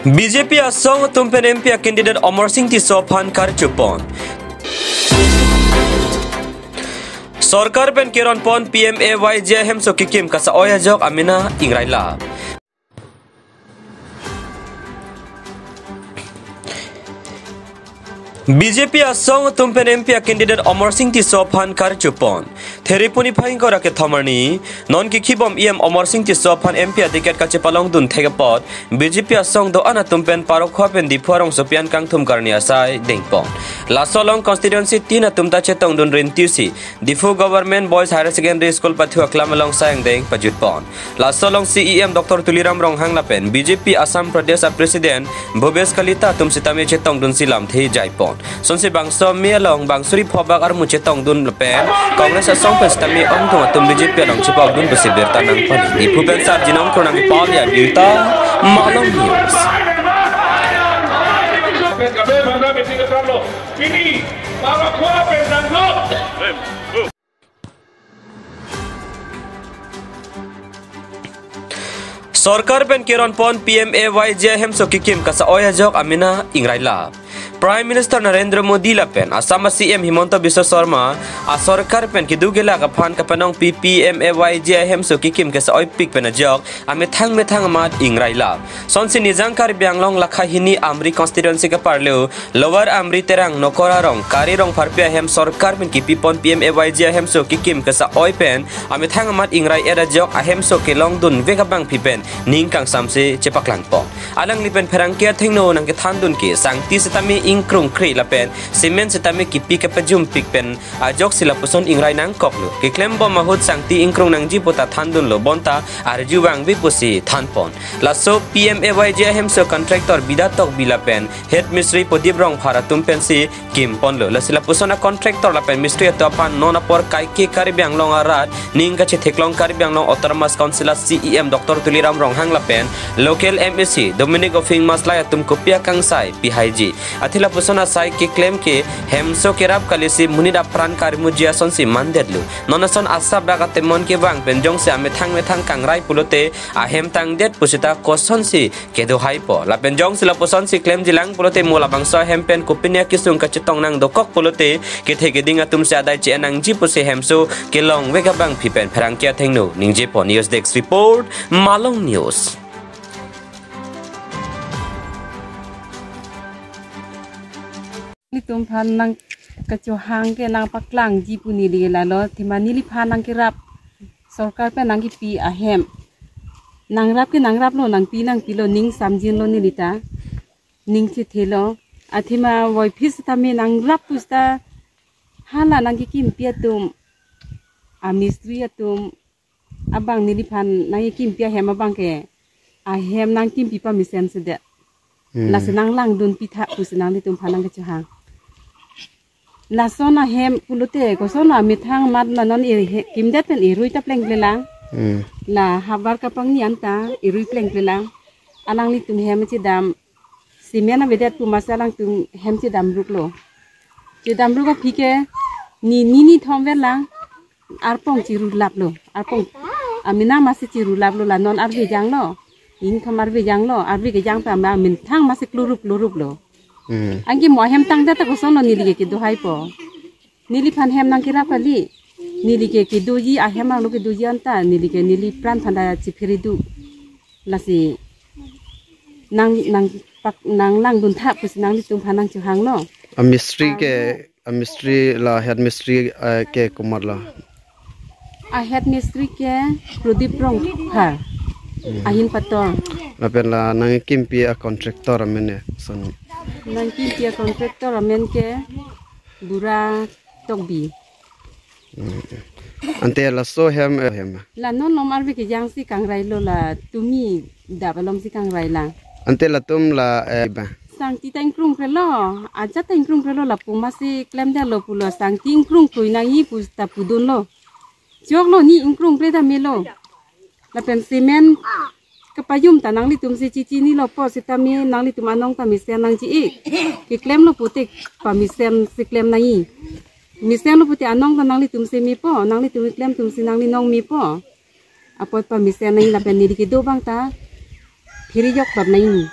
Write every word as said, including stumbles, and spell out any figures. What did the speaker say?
B J P asong atum pen M P a candidate Amarsing Tisso aphan karchupon. Sorkar pen keronpon P M A Y G ahemso kekim kasa-oi ajok amena ingrailap. B J P asong atum pen M P a candidate Amarsing Tisso aphan karchupon. Theri puni phai ingkoi ra kethom arni, non kekhibom E M Amarsing Tisso aphan M P a ticket kachepalongdun thek apot, B J P asong do-an atum pen Parokhowa pen Diphu arongsopi an kangthum karni asai dengpon. Laso along constituency tin atum ta chetongdun rinti si, Diphu Government Boys Higher Secondary School pathu aklam along sayang deng pajutpon. Laso along C E M Doctor Tuliram Ronghang lapen B J P Assam Pradesh a President Bhupesh Kalita atum sitame chetongdun si lamthe jaipon. Sonsi bangso me along bang suri phobak armu chetongdun lapen Congress asong pen sitame ongdung atum B J P along chepokdun pusi birta nangpon. Diphu pen Sarjinong Kronang Palia birta Malong News. Sorkar pen keronpon P M A Y G ahemso kekim kasa-oi ajok amena ingrailap. Prime Minister Narendra Modi lapen Assam a C M Himanta Biswa Sarma a sorkar pen kedo kelak aphan kapanongpi P M A Y G ahemso kekim kasa-oipik pen ajok amethang methang amat ingrailap. Sonsi Nijang Karbi Anglong lakha hini Amri constituency kaparlo Lower Amri Terang Nokora Rong Kari Rongpharpi ahem sorkar pen kipipon P M A Y G ahemso kekim kasa-oi pen amethang amat ingrai-et ajok ahemso kelongdunvek abangpi pen ning kangsamse chepaklangpon. Alangli pen pherangke athengno nangkethandun ke sangti sitame ingkrungkre lapen cement sitame kipi kapajumpik pen ajoksi lapuson ingrai nangkoklo. Keklembom ahut sangti ingkrung nangji puta thandunlo bonta arju vangve pusi thanpon. Laso P M A Y G ahemso contractor Bida Tokbi lapen head mistri Prodip Rongphar atum pensi kimponlo. Lasi lapuson a contractor lapen mistri atum aphan non apor kaike Karbi Anglong arat ning kachetheklong Karbi Anglong Autonomous Council a C E M Doctor Tuliram Ronghang lapen local M A C Dominic Ophing Maslai atum kopi akangsai pihaiji. Athe lapuson asai keklem ke hemso kerap kalisi monit apran karmuji asonsi mandetlo. Non ason asap dak atemon kevang pen jongsi amethang methang kangrai pulote ahem tangdet pusita kosonsi kedohaipo. Lapen jongsi lapuson si klemjilang pulote mo labangso ahem pen kopine akesung kachetong nangdokok pulote kethe keding atum si adai che-en nangji pusi hemso kelongvek abangpi pen pherangke athengno ningjepon. News Desk Report, Malong News. Nelitum aphan nangkachohang ke nangpaklangji pu neli lalo, athema neliphan nangkerap sorkar pen nangkipi ahem. Nangrap ke nangraplo, nangpi nangpilo, ning samjinlo nelita. Ning chethelo. Athema voiphit sitame nangrap pusita hala nangkekimpi atum, a mistri atum, abang neliphan nangkekimpi ahem abang ke ahem nangkimpi pamesen sedet. Hmm. Lasi nanglangdunpi tha pusi nanglitum aphan nangkachohang. Lason ahem pulote koson amethang amat la non e he-, kimdet pen erui ta plengplelang. Hmm. La havar kapangni anta erui plengplelang. Alanglitum hem chedam cement avedet pu masa alangtum hem chedamruklo. Chedamruk aphi ke ni, ni, ni thom vet lang. Arpong chirulaplo. Arpong amena masi chirulaplo, la non arve janglo. Ingthom arve janglo. Arve kejang ta ma amethang masi klurup kluruplo. Hmm. Anke mo ahem tangdet ta kosonlo neli ke kedohaipo. Neliphan hem nangkerap kali. Neli ke kedoji ahem arlo kedoji anta neli ke neli pran aphan ta chiphere do. Lasi nang, nangpak, nanglangdun tha pusi nanglitum aphan nangchohanglo. A mistri ke, a mistri la head mistri, eh, ke komatlo? A head mistri ke Prodip Rongphar. Hmm. Ahin Pator. Lapen la nangkimpi a contractor amen ne son? Nangkimpi a contractor amen ke Bura Tokbi. Hmm. Ante laso hem, eh, hem. La non lom arve kejang si kangrailo, la tumi dap alom si kangrailang. Ante latum la, eh, ba? Sangti ta ingkrungkrelo, ajat ta ingkrungkrelo, lapu masi klemdetlo pulo, sangti ingkrungkroi nangji puta pudunlo. Choklo, ni ingkrungkre ta melo. Lapen cement kapajum ta nanglitum si chichinilo pu sitame nanglitum anong ta mesen nangji-ik. Keklemlo pute pamesen si klem nangji. Mesenlo pute anong ta nanglitum si mepo, nanglitum keklem atum si nangli nong mepo. Apot pamesen nangji lapen neli kedo abang ta phiri jokdot nangji.